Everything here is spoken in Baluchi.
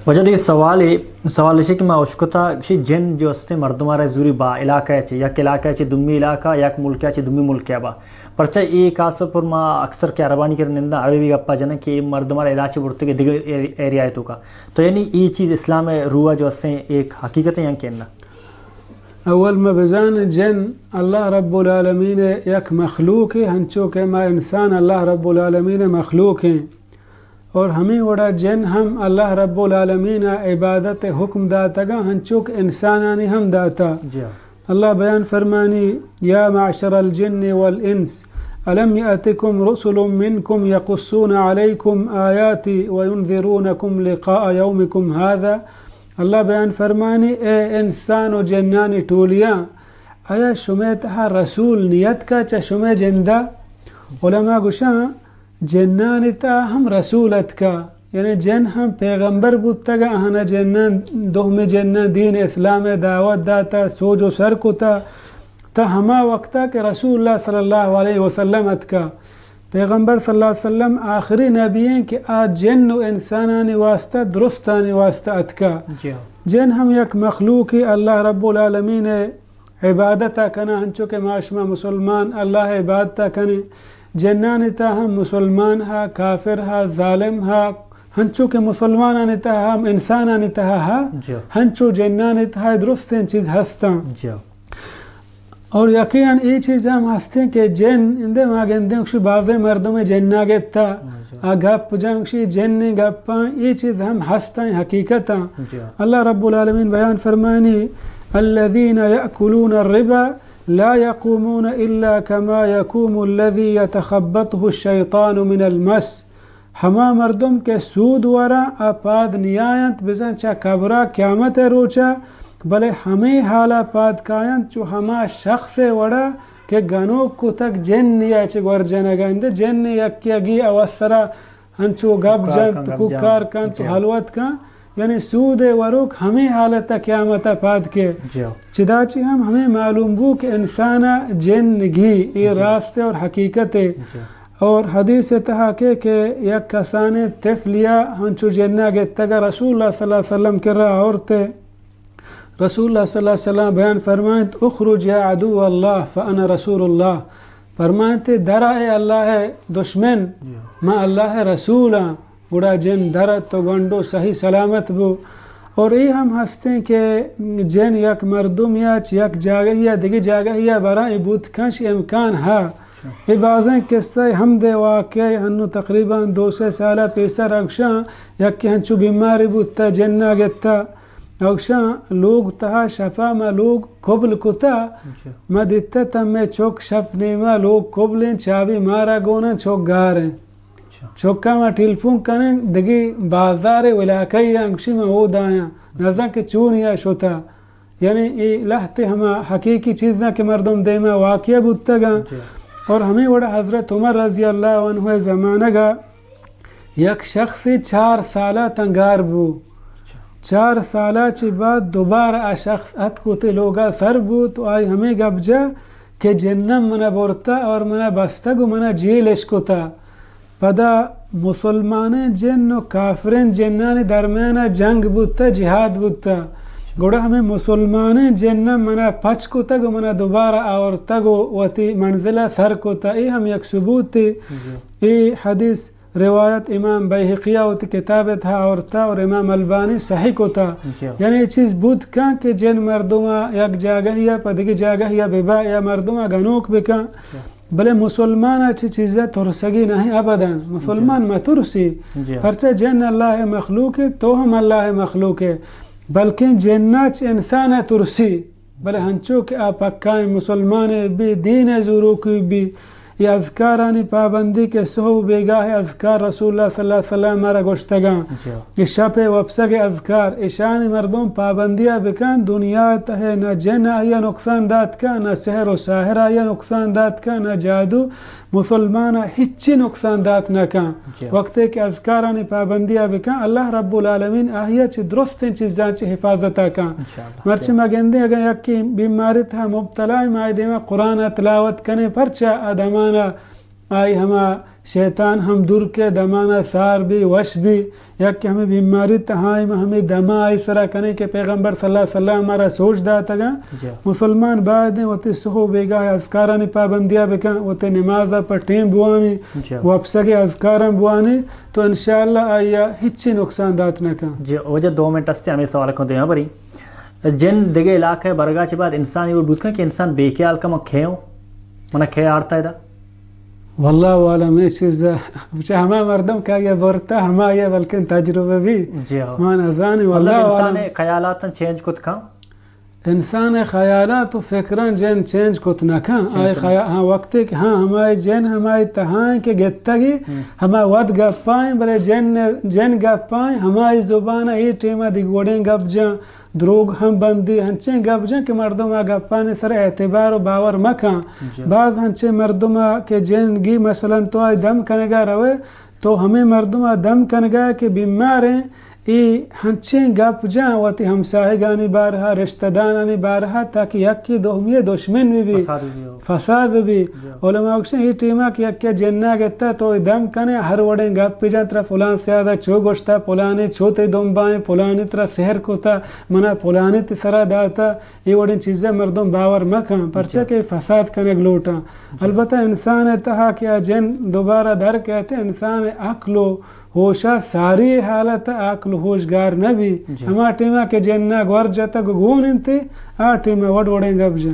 واجہ دگہ سوالے، سوال ایشی کہ ما اشکتا، گوشی جن جو استیں مردم آرا زوری با علاقہ چے، یک علاقہ چے دومی علاقہ، یک ملک چے دومی ملک با۔ پرچہ اے خاص پر ما اکثر کہ عربانی کر نندا عربی گپا جنن کہ اے مردم آرا ادا چے برتے کہ دگہ ایر-، ایریا تو کا۔ تو یعنی اے چیز اسلام روح جو استیں ایک حقیقت ہے یا کہ نہ؟ اول ما بزان جن اللہ رب العالمین یک مخلوق ہے، ہنچو کہ ما انسان اللہ رب العالمین مخلوق ہیں۔ اور ہمیں وڑا جن ہم اللہ رب العالمین عبادت حکم داتگا، ہنچو کہ انسانانی ہم داتا۔ جی ہاں۔ اللہ بیان فرمانی، یا معشر الجن والانس، الم یأتکم رسل منکم یقصون علیکم آیاتی وینذرونکم لقاء یومکم هذا۔ اللہ بیان فرمانی، اے انسان و جنانی ٹولیاں، آیا شمے تہا رسول نیتکا چہ شمے جندا؟ علماء گوشاں، جنانی تہا ہم رسول اتکا، یعنی جن ہم پیغمبر بوتگا، آہانا جنان، دومی جنان دین اسلام دعوت داتا، سوج و سر کتا، تا ہما وقتا کہ رسول اللہ صلی اللہ علیہ وسلم اتکا۔ پیغمبر صلی اللہ علیہ وسلم آخری نبی ہیں کہ آ جن و انسانانی واسطہ، درستانی واسطہ اتکا۔ جی ہاں۔ جن ہم یک مخلوقی اللہ رب العالمین عبادت ء کناں، ہنچو کہ ما شما مسلمان اللہ ء عبادت ء کنیں۔ جنانی تہا ہم مسلمان ہا، کافر ہا، ظالم ہا، ہنچو کہ مسلمانانی تہا ہم انسانانی تہا ہا، جی۔ ہنچو جنانی تہا درستیں چیز ہستاں۔ جی۔ اور یقیناً اے چیز ہم ہستیں کہ جن اندے ما گندیں کہ بازیں مردم جنا گتا۔ آ گپ جنگ شی جن گپاں، اے چیز ہم ہستاں حقیقتاں۔ جی۔ اللہ رب العالمین بیان فرمانی، الذين يأكلون الربا لا يقومون إلا كما يقوم الذي يتخبطه الشيطان من المس۔ ہما مردم کہ سود وراں آ پاد نیاینت بزاں چہ قبرا قیامت روچا، بلے ہمے حالا پاد کاینت چو ہما شخص وڑا کہ گنوک کتگ جن یا چہ گور جنگ انت، جن یکی اگی اوسرا انچو گپ جنت، کوکار کنت، جی۔ حلوت کن، یعنی سود وروک ہمے حالت قیامت پاد کے۔ جی۔ چدا چی ہم ہمیں معلوم بو کہ انسان جن گی، اے جی۔ راست ہے اور حقیقت ہے۔ جی۔ اور حدیث تہا کہ، کہ یک کسانے طفلیا ہنچو جنہ گتگ رسول اللہ صلی اللہ علیہ وسلم کرا آورتے۔ رسول اللہ صلی اللہ علیہ وسلم بیان فرمائنت، اخرج یا عدو اللہ فانا رسول اللہ۔ فرمائنت، درا اے اللہ ء دشمن، جی۔ ما اللہ ء رسول آں۔ گڑا جن در ات و گونڈو صحیح سلامت بو۔ اور اے ہم ہستیں کہ جن یک مردم یا چہ یک جاگہ یا دگہ جاگہ یا براں اے بوت کنش امکان ہا۔ اچھا۔ اے بازیں قصہ ہم دے واقعہ ہنو تقریباً دو سہ سالہ پیسر اگشاں یکے ہنچو بیماری بوتا جنا گتا۔ اوشاں لوگ تہا شپا ما لوگ کبل کتا، اچھا۔ ما دیتا تمے چک شپ نیما لوگ کبلیں چابی مارا گونن چک گاریں۔ اچھا۔ چکا ما ٹیلیفون کنیں دگی بازار علاقہ یا انگشی ما او دایاں۔ نزاں کہ چونیا شتا۔ یعنی اے لہتے ہما حقیقی چیزاں کہ مردم دیما واقعہ بوتگاں۔ جی۔ اور ہمیں وڑا حضرت عمر رضی اللہ عنہ زمانگا یک شخصے چار سالا تنگار بو۔ چار سالا چہ بعد دوبارہ آ شخص اتک وتی لوگا سر بوت و آئی ہمے گپ جا کہ جنم منا برتا اور منا بستگ و منا جیل اش کتا۔ پدا مسلمانیں جن و کافریں جنانی درمیانا جنگ بوتا، جہاد بوتا۔ گڑا ہمے مسلمانیں جنم منا پچ کتگ و منا دوبارہ آورتگ و وتی منزلا سر کتا۔ اے ہم یک ثبوتے۔ جی۔ اے حدیث روایت امام بیہقی ء وتی کتاب ء تہا آورتا اور امام البانی صحیح کتا۔ جی۔ یعنی اے چیز بوت کن کہ جن مردم ء یک جاگہی ء پہ دگہ جاگہی ء ببا یا مردم ء گنوک بکن۔ جی۔ بلے مسلمان ء چہ چیز ء ترسگی نہیں ابداً۔ مسلمان جی۔ مترسی۔ جی۔ پرچہ جن اللہ ء مخلوق ہے، تو ہم اللہ ء مخلوق ہے۔ بلکیں جن ء چہ انسان ء ترسی۔ بلے ہنچو کہ آ پکائیں مسلمانے بی، دین ء زوروکی بی، اے اذکارانی پابندی کہ صحب و بیگاہ اذکار رسول اللہ صلی اللہ علیہ وسلم مارا گوشتگاں۔ جی۔ اے شپ ء وپسگ ء اذکار، ایشانی مردم پابندی ء بکن، دنیا ء تہ ء نہ جن آئی ء نقصان دات کن، نہ سحر و ساحر آئی ء نقصان دات کن، نہ جادو، مسلمان ء ہچی نقصان دات نہ کن۔ جی۔ وقتے کہ اذکارانی پابندی ء بکن، اللہ رب العالمین آئی ء چہ درستیں چیزاں چہ حفاظت ء کن۔ انشاءاللہ۔ مرچی جی۔ ما گندیں اگاں یکے بیماری تہا مبتلا ایں، ما آئی دیما قرآن ء تلاوت کنیں، پرچا آ دمان ء آئی ہما شیطان ہم دور کے، دمانا سار بی، وش بی۔ یک کہ ہمیں بیماری تہا ایں، ما ہمیں دما آئی سرا کنیں کہ پیغمبر صلی اللہ علیہ وسلم ہمارا سوچ داتگا۔ جی۔ مسلمان باید ایں وتی صبح و بیگاہ اذکارانی پابندیا بکن، وتی نمازا پر ٹیم بوانی، جی۔ وپسگ اذکاران بوانی، تو انشاءاللہ آیا ہچی نقصان دات نہ کن۔ جی، واجہ دو منٹ استے ہمیں سوال کن دیما بری۔ جن دگہ علاقہ برگا چہ بعد انسان یہ بوت کن کہ انسان بے خیال کن من کھے ہوں، منا کھے آرتا ادا؟ واللہ عالم، یہ چیز چہ ہما مردم کہ یہ برتا، ہما یہ بلکن تجربہ بی۔ جی ہاں۔ ما نزانی، مطلب واللہ انسان عالم۔ خیالات چینج کت کن؟ انسان خیالات و فکران جن چینج کت نہ کن۔ چینج آئی کت نہ خیا-، ہاں، وقتی کہ ہاں، ہمائی جن ہمائی تہائیں کہ گتگی، ہم۔ ہما وت گپائیں، بلے جن، جن گپائیں، ہمائی زبان اے ٹیما دگہ وڑیں گپ جن۔ دروگ ہم بندی، ہنچیں گپ جن کہ مردم آ گپانی سر اعتبار و باور مکن۔ جی۔ باز ہنچیں مردم آ کہ جن گی، مثلاً تو آئی دم کنگا روے، تو ہمیں مردم آ دم کنگا کہ بیماریں، اے ہنچیں گپ جن وتی ہمساہگانی بارہا، رشتہ دانانی بارہا، تاکہ یکی دومی دشمن بی بی۔ فساد بی۔ فساد بی۔ جی۔ علماء گوشن، اے ٹیما کہ یکے جنا گتا، تو اے دم کنے، ہر وڑیں گپ جن، ترا فلان سیادہ چو گوشتا، پلانی چو تے دنبائیں، پلانی ترا سحر کتا، منا پلانی تے سرا داتا، اے وڑیں چیزا مردم باور مکن، پرچا جی۔ کہ فساد کنگ لوٹاں۔ جی۔ البتہ انسان تہا کہ آ جن دوبارہ در کہتے، انسان عقل و ہوشا ساری حالت عقل و ہوش گار نہ بی۔ جی۔ ہما ٹیما کہ جنا گور جتگ گون انتے، آ ٹیما وڑ وڑیں گپ جن۔